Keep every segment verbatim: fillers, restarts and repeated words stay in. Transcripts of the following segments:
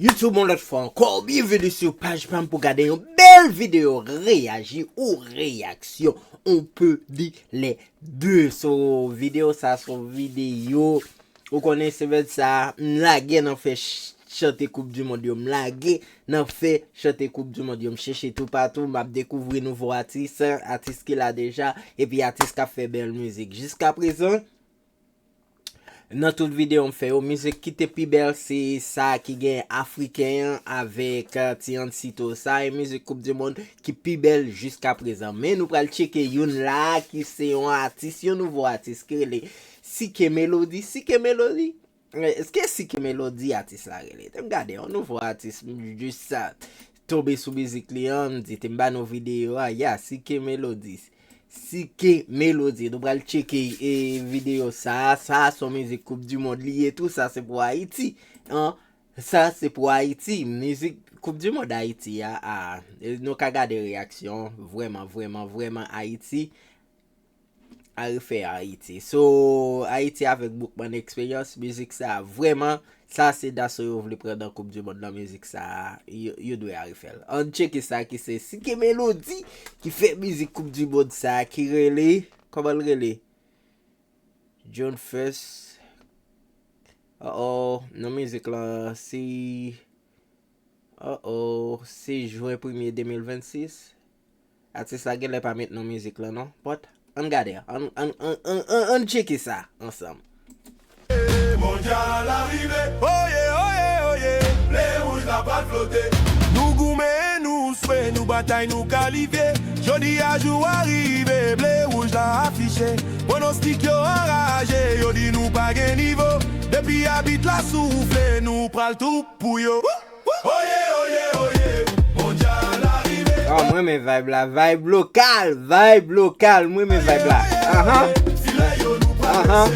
YouTube, yon lòt fwa ankò, byenveni sou paj pa m pou gade yon bèl videyo reyaji ou reyaksyon. On peut dire les deux. So, videyo sa, se yon videyo, ou konnen semèn sa, m lage nan fè ch-, chante Koup di Mond yo, m lage nan fè chante Koup di Mond yo, m chèche toupatou, m ap dekouvri nouvo atis, atis ki la deja, epi atis k ap fè bèl mizik. Jiskaprezan, nan tout videyo m fè yo, mizik ki te pi bèl, se sa ki gen Afriken an avèk, eh, Tiancito. Sa e mizik Koup di Mond ki pi bèl jiskaprezan. Men nou pral tcheke youn la, ki se yon atis, yon nouvo atis ki rele Sike Melody. Sike Melody? Eh, èske Sike Melody atis la rele? Te m gade yon nouvo atis, m jis sa tonbe sou mizik li an, m di te m ba nou videyo a, ya, Sike Melody. Sike Melody. Nou pral tcheke, eh, videyo sa. Sa se yon mizik Koup di Mond li ye tou. Sa se pou Ayiti. An, sa se pou Ayiti. Mizik Koup di Mond Ayiti a, a, eh, nou ka gade reyaksyon. Vrèman, vrèman, vrèman Ayiti. A refè Ayiti. So, Ayiti avèk Boukman Experience, mizik sa vrèman, sa se daso yo vle pran nan Koup di Mond nan mizik sa, yo, yo dwe arefè l. Ann tcheke sa ki se Sike Melody ki fè mizik Koup di Mond sa ki rele, kòman l rele? June first. Oh, oh, non mizik lan se Oh oh, se jen premye de mil vennsis. Atis la genlè pa met non mizik lan non. But, ann gade, ann, ann, ann, ann, ann, ann tcheke sa ansanm. Mondyal la rive. Oye, oye, oye. Ble wouj la pral flote. Nou goumen, nou swe, nou batay, nou kalifye. Jodi a jou a rive, ble wouj la afiche. Pwonostik yo anraje, yo di nou pa gen nivo. Depi abit la soufle, nou pral tou pou yo. Oye, oye, oye, mondyal la rive. Oh, mwen renmen vibe la, vibe lokal, vibe lokal, mwen renmen vibe la. Ahan. Filè yo nou pral Ahan.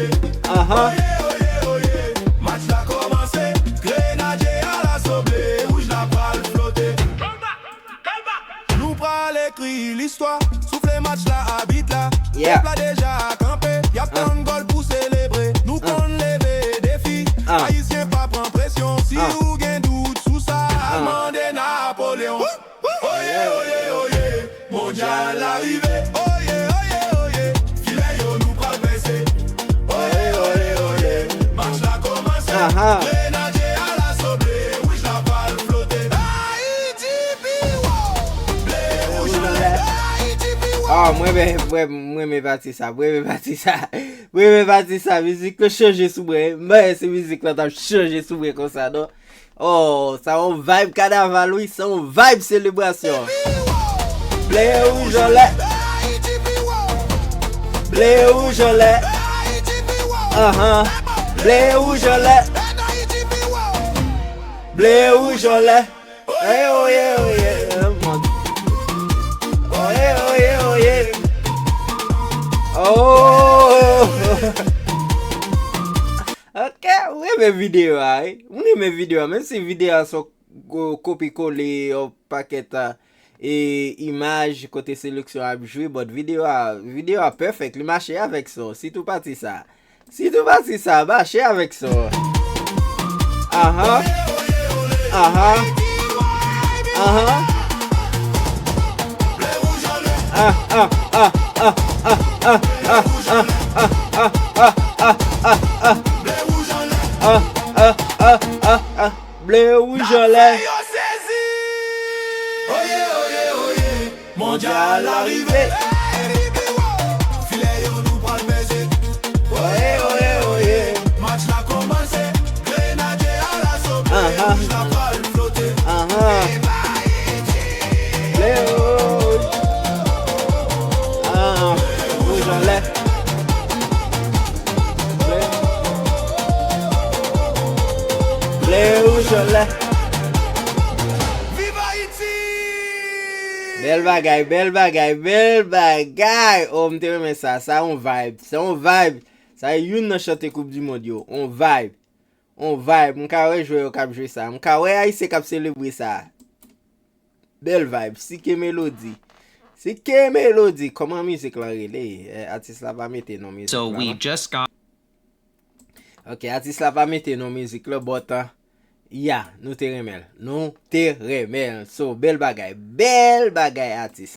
Ahan. Oye, oye, oye, match la kòmanse. Grenadye a laso, ble wouj la pral flote. Nou pral ekri listwa, soufle match la, abit la. Yeah. Pèp la deja kanpe, y ap tann gòl pou selebre. Nou konn leve defi, Ayisyen pa pran presyon. Si ou gen dout sou sa, al mande Napoleon. Oye, oye, oye, mondyal la rive. Oye, oye, oye, filè yo nou pral pèse. Oye, oye, oye, match la kòmanse. Grenadye a laso, ble wouj la pral flote. Ayiti pi wo. Ble wouj anlè. Ayiti pi wo. Ah, mwen renmen, mwen, mwen renmen pati sa, mwen renmen pati sa. Mwen renmen pati sa, mizik la chanje sou mwen. Mwen se mizik la t ap chanje sou mwen konsa, non. Oh, sa yon vibe kanaval, wi, sa yon vibe selebrasyon. Ble wouj anlè. Ble wouj anlè. Ahan. Ble wouj anlè. Ble wouj anlè. Oye, oye, oye. Oye, oye, oye. Oh. Ok, mwen renmen videyo a, wi. Mwen renmen videyo a, menm si videyo a se yon ko-, kopi kole yon pakèt, e, imaj kote seleksyon ap jwe, but videyo a, videyo a pèfèk, li mache avèk son, sitou pati sa. Sitou pati sa, mache avèk son. Ahan. Ahan. Ahan. Ah, ah, ah. Ble wouj anlè. Yo sezi. Oye, oye, oye. Mondyal la rive. Filè yo nou pral pèse. Oye, oye, oye. Match la kòmanse. Grenadye a laso. Ble wouj la pral flote. Ahan. Ble wouj. Ah, wouj anlè. Ble, ble wouj anlè. Viv Ayiti! Bèl bagay, bèl bagay, bèl bagay. Oh, m te renmen sa. Sa yon vibe. Sa yon vibe. Sa youn nan chante Koup di Mond yo. On vibe. On vibe. M ka wè jwè yo k ap jwe sa. M ka wè Ayisyen k ap selebre sa. Bèl vibe. Sike Melody. Sike Melody. Kòman mizik lan rele? Eh, atis la pa mete non mizik lan. Ok, atis la pa mete non mizik lan, but, ah, Ya, nou te renmen l. Nou te renmen l. So, bèl bagay. Bèl bagay, atis.